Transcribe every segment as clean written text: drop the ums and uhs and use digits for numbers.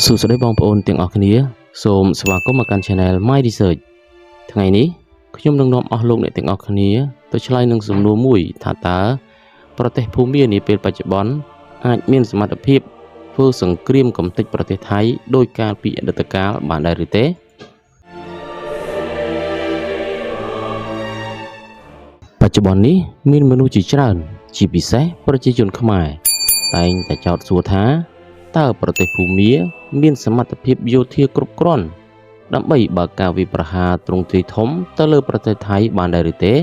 សួស្តីបងប្អូនទាំងអស់គ្នាសូមស្វាគមន៍មកកាន់ Channel My Research ថ្ងៃនេះខ្ញុំនឹងនាំអស់លោកអ្នកទាំងអស់គ្នាទៅឆ្លើយនឹងសំណួរមួយថាតើប្រទេសភូមានាពេលបច្ចុប្បន្នអាចមានសមត្ថភាពធ្វើសង្គ្រាមកម្ទេចប្រទេសថៃដោយកាលពីអតីតកាលបានដែរឬទេបច្ចុប្បន្ននេះមានមនុស្សជាច្រើនជាពិសេសប្រជាជនខ្មែរតែងតែចោទសួរថាតើប្រទេសភូមាមានសមត្ថភាពយោធាគ្រប់គ្រាន់ដើម្បីបើកការវាយប្រហារទ្រង់ទ្រាយធំទៅលើប្រទេសថៃបានដែរឬទេ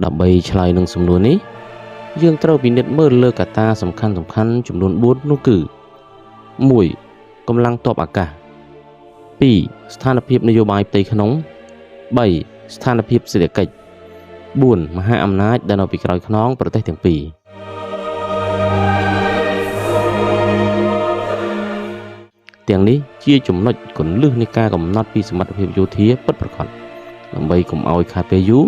ដើម្បីឆ្លើយនឹងសំណួរនេះយើងត្រូវពិនិត្យមើលលើកត្តាសំខាន់ៗចំនួន4នោះគឺ1កម្លាំងទ័ពអាកាស2ស្ថានភាពនយោបាយផ្ទៃក្នុង3ស្ថានភាពសេដ្ឋកិច្ច4មហាអំណាចដែលនៅពីក្រោយខ្នងប្រទេសទាំងពីរទាំងនេះជាចំណុចគន្លឹះនៃការកំណត់ពីសមត្ថភាពយោធាពិតប្រាកដដើម្បីកុំឲ្យខាតពេលយូរ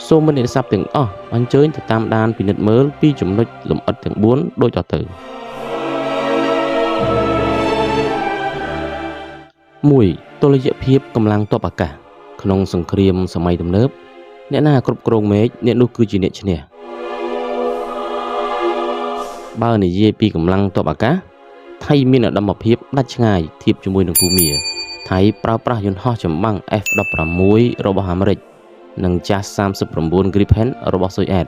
សូមមិត្តអ្នកស្ដាប់ទាំងអស់អញ្ជើញទៅតាមដានពិនិត្យមើលពីចំណុចលម្អិតទាំង4ដូចតទៅ1តុល្យភាពកម្លាំងទ័ពអាកាសក្នុងសង្គ្រាមសម័យទំនើបអ្នកណាគ្រប់គ្រងមេឃអ្នកនោះគឺជាអ្នកឈ្នះបើនិយាយពីកម្លាំងទ័ពអាកាសថៃមានឧត្តមភាពដាច់ឆ្ងាយធៀបជាមួយនឹងភូមាថៃប្រើប្រាស់យន្តហោះចម្បាំង F-16 របស់អាមេរិកនិង Jas-39 Gripen របស់ស៊ុយអែត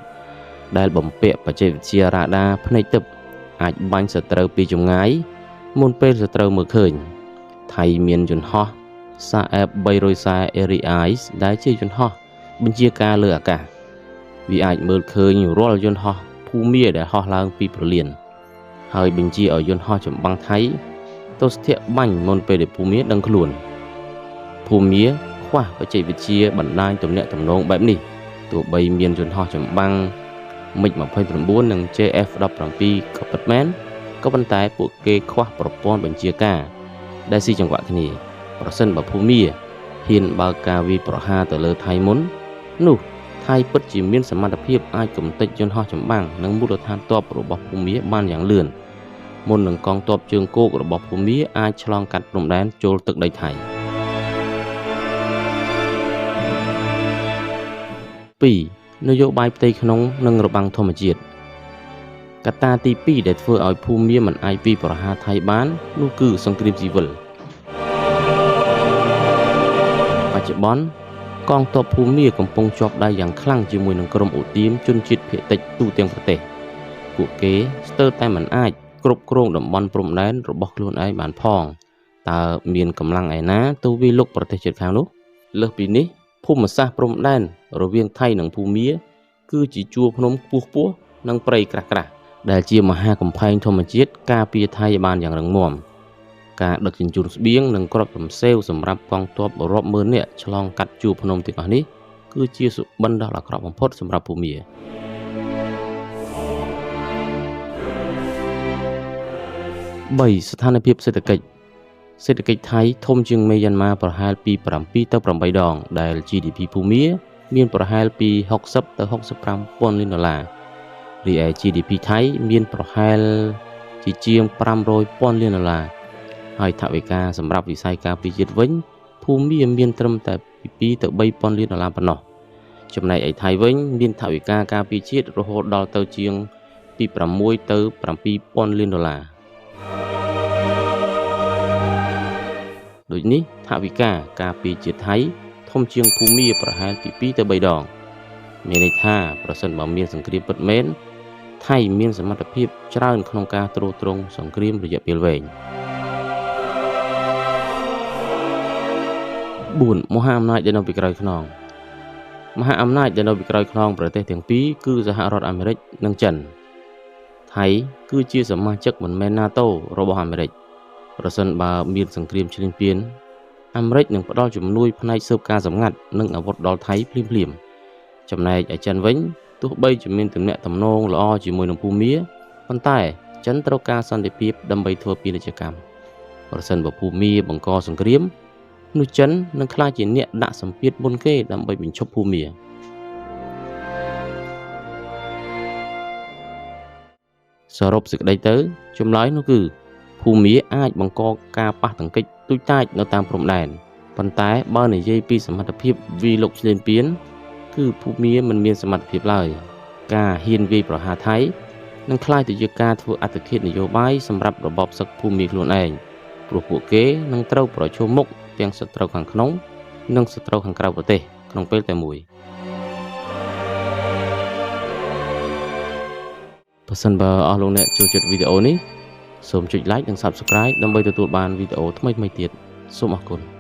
ដែលបំពាក់បច្ចេកវិទ្យារ៉ាដាភ្នែកទិព្វអាចបាញ់សត្រូវពីចម្ងាយមុនពេលសត្រូវមើលឃើញថៃមានយន្តហោះ Saab 340 Erieye ដែលជាយន្តហោះបញ្ជាការលើអាកាសវាអាចមើលឃើញរាល់យន្តហោះភូមាដែលហោះឡើងពីព្រលានហើយបញ្ជាឲ្យយន្តហោះចម្បាំងថៃទៅស្ទាក់បាញ់មុនពេលដែលភូមាដឹងខ្លួនភូមាខ្វះបច្ចេកវិទ្យាបណ្ដាញទំនាក់ទំនងបែបនេះទោះបីមានយន្តហោះចម្បាំង MiG-29 និង JF-17 ក៏ពិតមែនក៏ប៉ុន្តែពួកគេខ្វះប្រព័ន្ធបញ្ជាការដែលស៊ីចង្វាក់គ្នាប្រសិនបើភូមាហ៊ានបើកការវាយប្រហារទៅលើថៃមុននោះថៃពិតជាមានសមត្ថភាពអាចកម្ទេចយន្តហោះចម្បាំងនិងមូលដ្ឋានទ័ពរបស់ភូមាបានយ៉ាងលឿនមុននឹងកងទ័ពជើងគោករបស់ភូមាអាចឆ្លងកាត់ព្រំដែនចូលទឹកដីថៃ2នយោបាយផ្ទៃក្នុងនិងរបាំងធម្មជាតិកត្តាទី2ដែលធ្វើឲ្យភូមាមិនអាចវាយប្រហារថៃបាននោះគឺសង្គ្រាមស៊ីវិលបច្ចុប្បន្នកងទ័ពភូមាកំពុងជាប់ដៃយ៉ាងខ្លាំងជាមួយនឹងក្រុមឧទាមជនជាតិភាគតិចទូទាំងប្រទេសពួកគេស្ទើរតែមិនអាចគ្រប់គ្រងតំបន់ព្រំដែនរបស់ខ្លួនឯងបានផងតើមានកម្លាំងឯណាទៅវាយលុកប្រទេសជិតខាងនោះលើសពីនេះភូមិសាស្ត្រព្រំដែនរវាងថៃនិងភូមាគឺជាជួរភ្នំខ្ពស់ៗនិងព្រៃក្រាស់ៗដែលជាមហាកំផែងធម្មជាតិការពារថៃបានយ៉ាងរឹងមាំការដឹកជញ្ជូនស្បៀងនិងគ្រាប់រំសេវសម្រាប់កងទ័ពរាប់ម៉ឺននាក់ឆ្លងកាត់ជួរភ្នំទាំងអស់នេះគឺជាសុបិនដ៏អាក្រក់បំផុតសម្រាប់ភូមា3ស្ថានភាពសេដ្ឋកិច្ចសេដ្ឋកិច្ចថៃធំជាងមីយ៉ាន់ម៉ាប្រហែលពី7ទៅ8ដងដែល GDP ភូមាមានប្រហែលពី60ទៅ65ពាន់លានដុល្លាររីឯ GDP ថៃមានប្រហែលជាជាង500ពាន់លានដុល្លារហើយថវិកាសម្រាប់វិស័យការពារជាតិវិញភូមាមានត្រឹមតែពី2ទៅ3ពាន់លានដុល្លារប៉ុណ្ណោះចំណែកឯថៃវិញមានថវិកាការពារជាតិរហូតដល់ទៅជាងពី6ទៅ7ពាន់លានដុល្លារដូចនេះថវិកាការពារជាតិថៃធំជាងភូមាប្រហែលពី2ទៅ3ដងមានន័យថាប្រសិនបើមានសង្គ្រាមពិតមែនថៃមានសមត្ថភាពច្រើនក្នុងការទ្រទ្រង់សង្គ្រាមរយៈពេលវែង4មហាអំណាចដែលនៅពីក្រោយខ្នងមហាអំណាចដែលនៅពីក្រោយខ្នងប្រទេសទាំងពីរគឺសហរដ្ឋអាមេរិកនិងចិនថៃគឺជាសមាជិកមិនមែន NATO របស់អាមេរិកប្រសិនបើមានសង្គ្រាមឈ្លានពានអាមេរិកនឹងផ្ដល់ជំនួយផ្នែកស៊ើបការសម្ងាត់និងអាវុធដល់ថៃភ្លាមៗចំណែកឯចិនវិញទោះបីជាមានទំនាក់ទំនងល្អជាមួយនឹងភូមាប៉ុន្តែចិនត្រូវការសន្តិភាពដើម្បីធ្វើពាណិជ្ជកម្មប្រសិនបើភូមាបង្កសង្គ្រាមនោះចិននឹងក្លាយជាអ្នកដាក់សម្ពាធមុនគេដើម្បីបញ្ឈប់ភូមា សរុបសេចក្តីទៅចម្លើយនោះគឺភូមាអាចបង្កការប៉ះទង្គិចទូចតាចនៅតាមព្រំដែនប៉ុន្តែបើនិយាយពីសមត្ថភាពវាយលុកឈ្លានពានគឺភូមាមិនមានសមត្ថភាពឡើយការហ៊ានវាយប្រហារថៃនឹងក្លាយទៅជាការធ្វើអត្តឃាតនយោបាយសម្រាប់របបសឹកភូមាខ្លួនឯងព្រោះពួកគេនឹងត្រូវប្រឈមមុខទាំងសត្រូវខាងក្នុងនិងសត្រូវខាងក្រៅប្រទេសក្នុងពេលតែមួយប្រសិនបើអស់លោកអ្នកចូលចិត្តវីដេអូនេះសូមចុច Like និង Subscribe ដើម្បីទទួលបានវីដេអូថ្មីៗទៀតសូមអរគុណ។